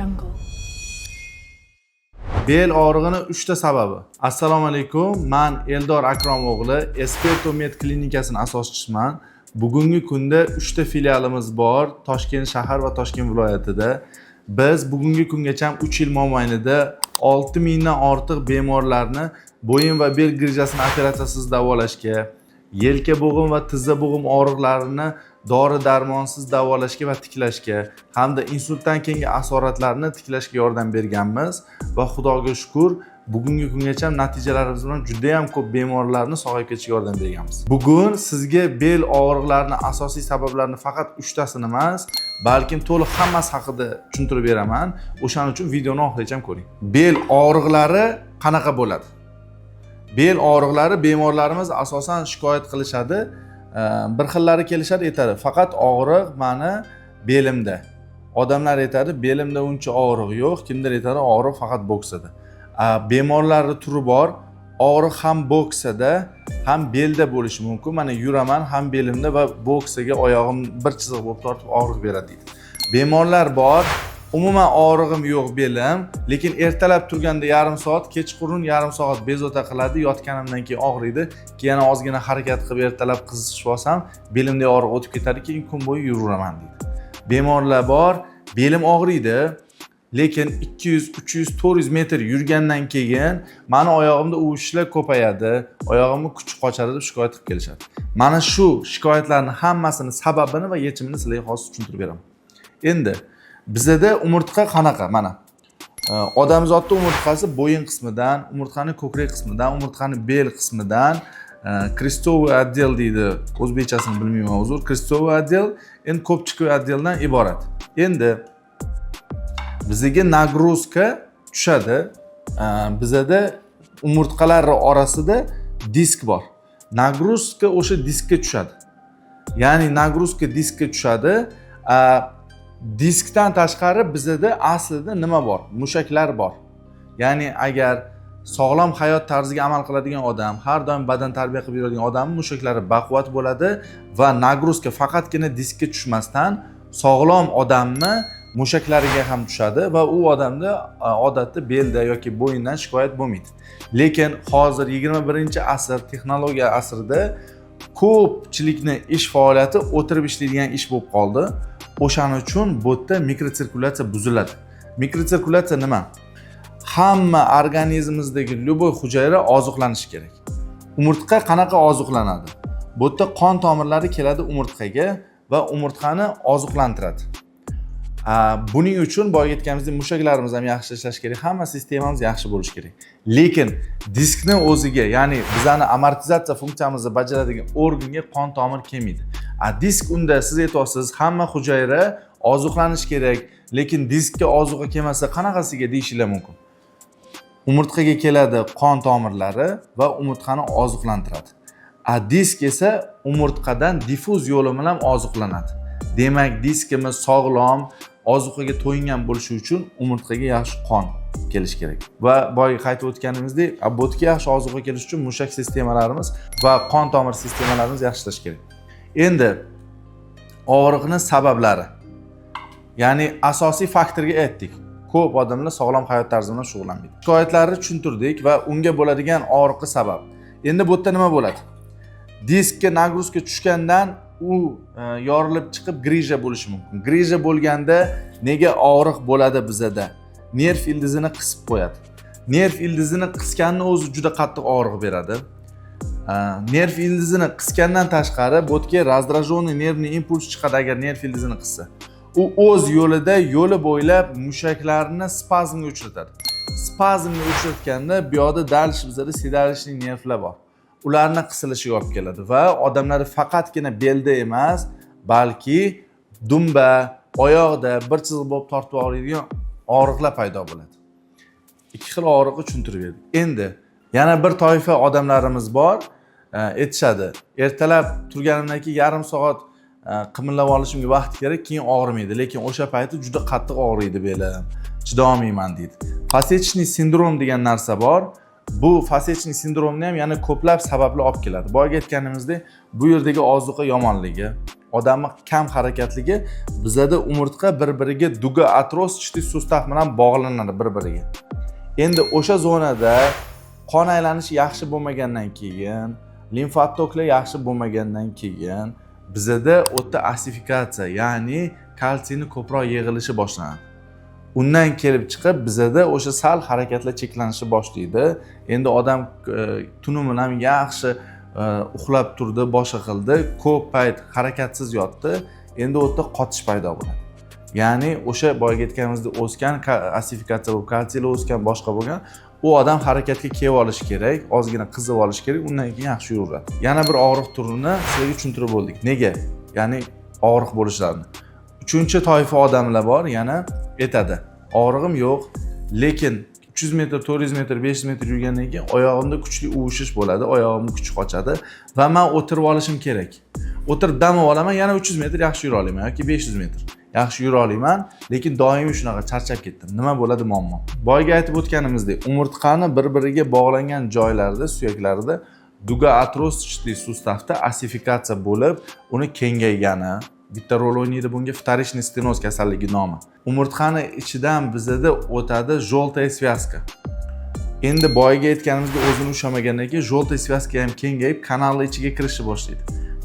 Jungle. Bel og'rig'ini uchta sababi. Assalomu alaykum, man Eldor Akrom o'g'li, Esperto Med klinikasini asoschisiman. Bugungi kunda uchta filialimiz bor Toshkent shahar va Toshkent viloyatida. Biz bugungi kungacha 3 yil mobaynida 6000 mingdan ortiq bemorlarni bo'yin va bel grijasini operatsiyasiz davolashga, yelka bo'g'im va tizza bo'g'im og'riqlarini dori darmonsiz davolashga va tiklashga hamda insultdan keyingi asoratlarni tiklashga yordam berganmiz va Xudoga shukur, bugungi kungacha natijalarimiz bilan juda ham ko'p bemorlarni sog'ayib ketishiga yordam berganmiz. Bugun sizga bel og'riqlarini asosiy sabablarini faqat uchtasini emas, balkim to'liq hammasi haqida tushuntirib beraman. O'shaning uchun videoni oxirigacha ko'ring. Bel og'riqlari qanaqa bo'ladi? Bel og'riqlari bemorlarimiz asosan shikoyat qilishadi. Bir xillari kelishadi, aytadi: "Faqat og'riq mani belimda". Odamlar aytadi: "Belimda uncha og'riq yo'q". Kimdir aytadi: "Og'riq faqat bo'ksada". Bemorlarni turi bor: og'riq ham bo'ksada, ham belda bo'lishi mumkin. "Mana yuraman, ham belimda va bo'ksaga oyog'im bir chiziq bo'lib tortib og'riq beradi", deydi. Bemorlar bor: "Umuman og'rig'im yo'q belim, lekin ertalab turganda yarim soat, kechqurun yarim soat bezovta qiladi, yotganimdan keyin og'riydi, keyin yana ozgina harakat qilib, ertalab qizishib olsam, belimdagi og'riq o'tib ketadi, keyin kun bo'yi yuraverman", deydi. Bemorlar bor: "Belim og'riydi, lekin 200, 300, 400 metr yurgandan keyin mani oyog'imda uvishlar ko'payadi, oyog'imni kuchi qochadi", deb shikoyat qilib kelishadi. Mana shu shikoyatlarni hammasini sababini va yechimini sizlarga hozir tushuntirib beraman. Endi bizada umurtqa qanaqa? Mana odamzodni umurtqasi bo'yin qismidan, umurtqani ko'krak qismidan, umurtqani bel qismidan, крестцовый отдел deydi, o'zbekchasini bilmayman, uzr, крестцовый отдел, endi копчиковый отдел dan iborat. Endi bizga нагрузка tushadi. Bizada umurtqalar orasida disk bor, нагрузка o'sha diskka tushadi, ya'ni нагрузка diskka tushadi. Diskdan tashqari bizada aslida nima bor? Mushaklar bor. Ya'ni agar sog'lom hayot tarziga amal qiladigan odam, har doim badan tarbiya qilib yuradigan odamni mushaklari baquvvat bo'ladi va нагрузка faqatgina diskka tushmasdan, sog'lom odamni mushaklariga ham tushadi va u odamda odatda belda yoki bo'yindan shikoyat bo'lmaydi. Lekin hozir 21-asr, texnologiya asrida ko'pchilikni ish faoliyati o'tirib ishlaydigan ish bo'lib qoldi. O'shaning uchun bu yerda mikrotsirkulyatsiya buziladi. Mikrotsirkulyatsiya nima? Hamma organizmimizdagi любой hujayra oziqlanishi kerak. Umurtqa qanaqa oziqlanadi? Bu yerda qon tomirlari keladi umurtqaga va umurtqani oziqlantiradi. Buning uchun boya aytganimizdek, mushaklarimiz ham yaxshi ishlashi kerak, hamma sistemamiz yaxshi bo'lishi kerak. Lekin diskni o'ziga, ya'ni bizani amortizatsiya funksiyamizni bajaradigan organga qon tomir kelmaydi. A disk, unda siz aytyapsiz, hamma hujayra oziqlanishi kerak, lekin diskka ozuqa kelmasa qanaqasiga, deyishinglar mumkin. Umurtqaga keladi qon tomirlari va umurtqani oziqlantiradi, a disk esa umurtqadan diffuz yo'li bilan oziqlanadi. Demak, diskimiz sog'lom, ozuqaga to'yingan bo'lishi uchun umurtqaga yaxshi qon kelishi kerak va boya qaytib o'tganimizdek, bo'tga yaxshi ozuqa kelishi uchun mushak sistemalarimiz va qon tomir sistemalarimiz yaxshi ishlashi kerak. Endi og'riqni sabablari, ya'ni asosiy faktorga aytdik: ko'p odamlar sog'lom hayot tarzi bilan shug'ullanmaydi. Shikoyatlarni tushuntirdik va unga bo'ladigan og'riqni sabab. Endi bu yerda nima bo'ladi? Diskka нагрузка tushgandan u yorilib chiqib, грыжа bo'lishi mumkin. Грыжа bo'lganda nega og'riq bo'ladi? Bizada nerv ildizini qisib qo'yadi. Nerv ildizini qisganni o'zi juda qattiq og'riq beradi. Nerv ildizini qisgandan tashqari, bu yerga раздраженный нервный импульс chiqadi. Agar nerv ildizini qissa, u o'z yo'lida, yo'li bo'ylab mushaklarni spazmga uchratadi. Spazmga uchratganda bu yoqda дальше bizada седалищный nervlar bor, ularni qisilishiga olib keladi va odamlar faqatgina belda emas, balki dumba, oyoqda bir chiziq bo'lib tortib og'riydigan og'riqlar paydo bo'ladi. Ikki xil og'riqni tushuntirib berdik. Endi yana bir toifa odamlarimiz bor, aytishadi: "Ertalab turganimdan keyin yarim soat qimillab olishimga vaqt kerak, keyin og'rimaydi, lekin o'sha payti juda qattiq og'riydi belim, chidolmayman", deydi. Фасочный sindrom degan narsa bor. Bu фасочный sindromni ham yana ko'plab sabablar olib keladi. Boyagi aytganimizdek, bu yerdagi ozuqa yomonligi. Odamni kam harakatligi, bizada umurtqa bir biriga дугоотростчатый сустав bilan bog'lanadi bir biriga. Endi o'sha zonada qon aylanishi yaxshi bo'lmagandan keyin, limfa toklar yaxshi bo'lmagandan keyin bizada u yerda ossifikatsiya, ya'ni kalsiyni ko'proq yig'ilishi boshlanadi. Undan kelib chiqib bizada o'sha sal harakatlar cheklanishni boshlaydi. Endi odam tuni bilan yaxshi uxlab turdi, boshqa qildi, ko'p payt harakatsiz yotdi, endi u yerda qotish paydo bo'ladi. Ya'ni o'sha boyagi aytganimizdek o'sgan ossifikatsiya bo'lib, kalsiylar o'sgan, boshqa bo'lgan, u odam harakatga kelib olishi kerak, ozgina qizib olishi kerak, undan keyin yaxshi yuraveradi. Yana bir og'riq turini sizlarga tushuntirib bo'ldik, nega ya'ni og'riq bo'lishlarini. Uchinchi toifa odamlar bor, yana aytadi: og'rig'im yo'q, lekin 300 metr, 400 metr, 500 metr yurgandan keyin oyog'imda kuchli uvishish bo'ladi, oyog'imni kuchi qochadi va man o'tirib olishim kerak. O'tirib dam olib olaman, yana 300 metr yaxshi yura olaman yoki 500 metr yaxshi yura olaman, lekin doimiy shunaqa charchab ketdim. Nima bo'ladi muammo? Boyagi aytib o'tganimizdek, umurtqani bir biriga bog'langan joylarida, suyaklarida дугоотростчатый сустав da ossifikatsiya bo'lib, uni kengaygani bitta rol o'ynaydi bunga, вторичный stenoz kasalligi nomi. Umurtqani ichidan bizada o'tadi желтая связка. Endi boyagi aytganimizdek, o'zini ushlamagandan keyin желтая связка ham kengayib, kanalni ichiga kirishni boshlaydi.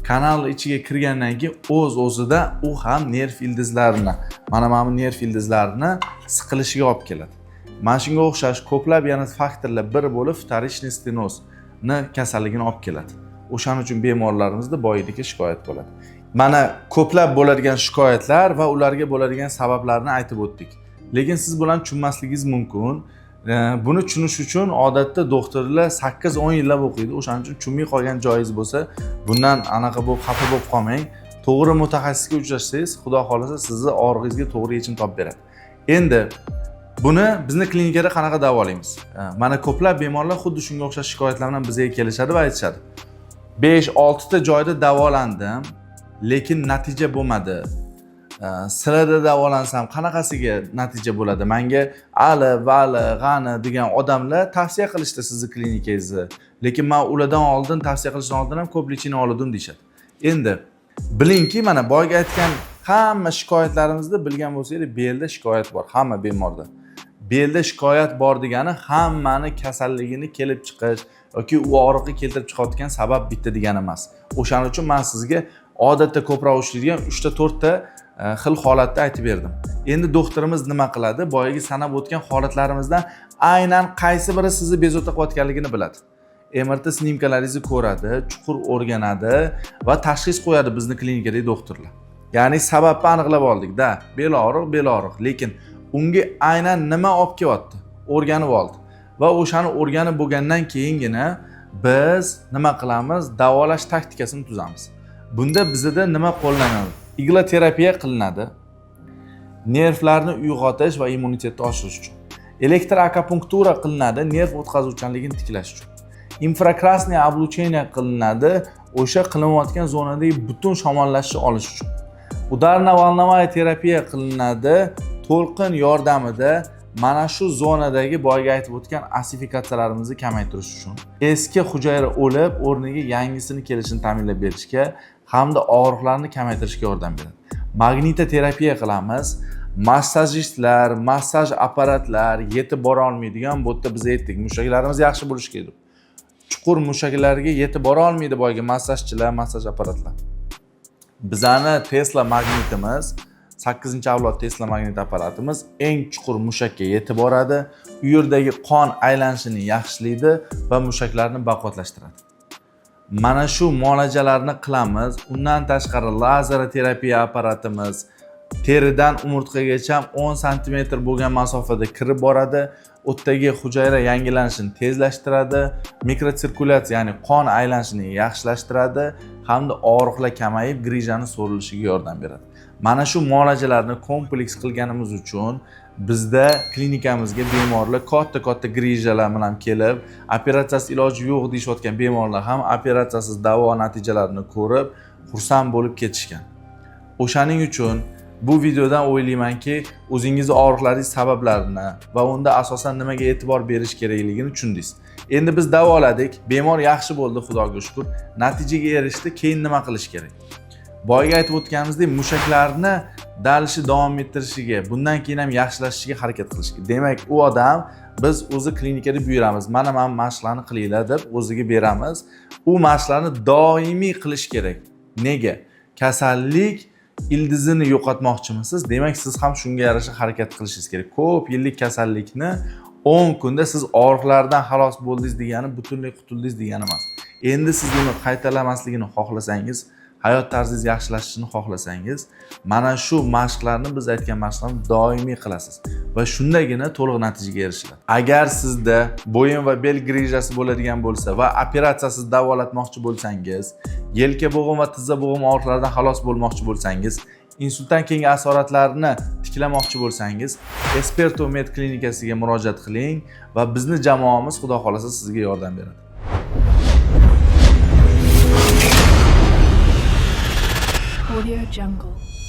Kanal ichiga kirgandan keyin o'z o'zida u ham nerv ildizlarini, mana bu nerv ildizlarini siqilishiga olib keladi. Mana shunga o'xshash ko'plab yana faktorlar bir bo'lib вторичный stenozni kasalligini olib keladi. O'shaning uchun bemorlarimizda boyagidek shikoyat bo'ladi. Mana ko'plab bo'ladigan shikoyatlar va ularga bo'ladigan sabablarni aytib o'tdik, lekin siz bularni tushunmasligingiz mumkin. Buni tushunish uchun odatda doktorlar 8-10 yillab o'qiydi. O'shaning uchun tushunmay qolgan joyingiz bo'lsa, bundan anaqa bo'lib, xafa bo'lib qolmang. To'g'ri mutaxassisga uchrashsangiz, xudo xohlasa, sizni og'rig'ingizga to'g'ri yechim topib beradi. Endi buni bizni klinikada qanaqa davolaymiz? Mana ko'plab bemorlar xuddi shunga o'xshash shikoyatlar bilan bizga kelishadi va aytishadi: 5-6 ta joyda davolandim, lekin natija bo'lmadi. Sizlarda davolansam qanaqasiga natija bo'ladi? Manga Ali, Vali, G'ani degan odamlar tavsiya qilishdi sizni klinikangizni, lekin man ulardan oldin, tavsiya qilishdan oldin ham ko'p лечение oldim, deyishadi. Endi bilingki, mana boyagi aytgan hamma shikoyatlarimizni bilgan bo'lsangiz, belda shikoyat bor hamma bemorda. Belda shikoyat bor degani hammani kasalligini kelib chiqish yoki u og'riqni keltirib chiqayotgan sabab bitta degani emas. O'shaning uchun man sizga odatda ko'proq uchraydigan uchta, to'rtta xil holatda aytib berdim. Endi doktorimiz nima qiladi? Boyagi sanab o'tgan holatlarimizdan aynan qaysi biri sizni bezovta qilayotganligini biladi, MRT снимка laringizni ko'radi, chuqur o'rganadi va tashxis qo'yadi bizni klinikadagi doktorlar. Ya'ni sababni aniqlab oldikda, bel og'riq, bel og'riq, lekin unga aynan nima olib kelyapti, o'rganib oldi va o'shani o'rganib bo'lgandan keyingina biz nima qilamiz? Davolash taktikasini tuzamiz. Bunda bizada nima qo'llanadi? Иглотерапия qilinadi nervlarni uyg'otish va immunitetni oshirish uchun. Elektroakupunktura qilinadi nerv o'tkazuvchanligini tiklash uchun. Инфракрасное облучение qilinadi o'sha qilinayotgan zonadagi butun shamollashni olish uchun. Ударно-волновая terapiya qilinadi, to'lqin yordamida mana shu zonadagi boyagi aytib o'tgan ossifikatsiyalarimizni kamaytirish uchun, eski hujayra o'lib, o'rniga yangisini kelishini ta'minlab berishga hamda og'riqlarni kamaytirishga yordam beradi. Magnitoterapiya qilamiz. Massajistlar, massaj apparatlar yetib bora olmaydigan, bu yerda biz aytdik, mushaklarimiz yaxshi bo'lishi kerak, chuqur mushaklarga yetib bora olmaydi boyagi massajchilar, massaj apparatlar. Bizani Tesla magnitimiz, sakkizinchi avlod Tesla magnit apparatimiz eng chuqur mushakka yetib boradi, u yerdagi qon aylanishini yaxshilaydi va mushaklarni baquvvatlashtiradi. Mana shu muolajalarni qilamiz. Undan tashqari lazer terapiya apparatimiz teridan umurtqagacha 10 santimetr bo'lgan masofada kirib boradi, u yerdagi hujayra yangilanishini tezlashtiradi, mikrotsirkulyatsiya, ya'ni qon aylanishini yaxshilashtiradi hamda og'riqlar kamayib, грыжа ni so'rilishiga yordam beradi. Mana shu muolajalarni kompleks qilganimiz uchun bizda klinikamizga bemorlar katta katta грыжа lar bilan kelib, operatsiyasiz iloji yo'q deyishayotgan bemorlar ham operatsiyasiz davo natijalarini ko'rib, xursand bo'lib ketishgan. O'shaning uchun bu videodan o'ylaymanki, o'zingizni og'riqlaringiz sabablarini va unda asosan nimaga e'tibor berish kerakligini tushundingiz. Endi biz davoladik, bemor yaxshi bo'ldi, xudoga shukur, natijaga erishdi. Keyin nima qilish kerak? Boyagi aytib o'tganimizdek, mushaklarni дальше davom ettirishiga, bundan keyin ham yaxshilashishiga harakat qilish kerak. Demak, u odam, biz o'zi klinikada buyuramiz, mana mashqlarni qilinglar deb o'ziga beramiz. U mashqlarni doimiy qilish kerak. Nega? Kasallik ildizini yo'qotmoqchimisiz? Demak, siz ham shunga yarasha harakat qilishingiz kerak. Ko'p yillik kasallikni 10 kunda siz og'riqlardan xalos bo'ldingiz degani butunlay qutuldingiz degani emas. Endi siz uni qaytalamasligini xohlasangiz, hayot tarzingiz yaxshilashishini xohlasangiz, mana shu mashqlarni, biz aytgan mashqlarni doimiy qilasiz va shundagina to'liq natijaga erishiladi. Agar sizda bo'yin va bel грыжа si bo'ladigan bo'lsa va operatsiyasiz davolatmoqchi bo'lsangiz, yelka bo'g'im va tizza bo'g'im og'riqlaridan xalos bo'lmoqchi bo'lsangiz, insultdan keyingi asoratlarni tiklamoqchi bo'lsangiz, Esperto Med klinikasiga murojaat qiling va bizni jamoamiz, xudo xohlasa, sizga yordam beradi. Audio Jungle.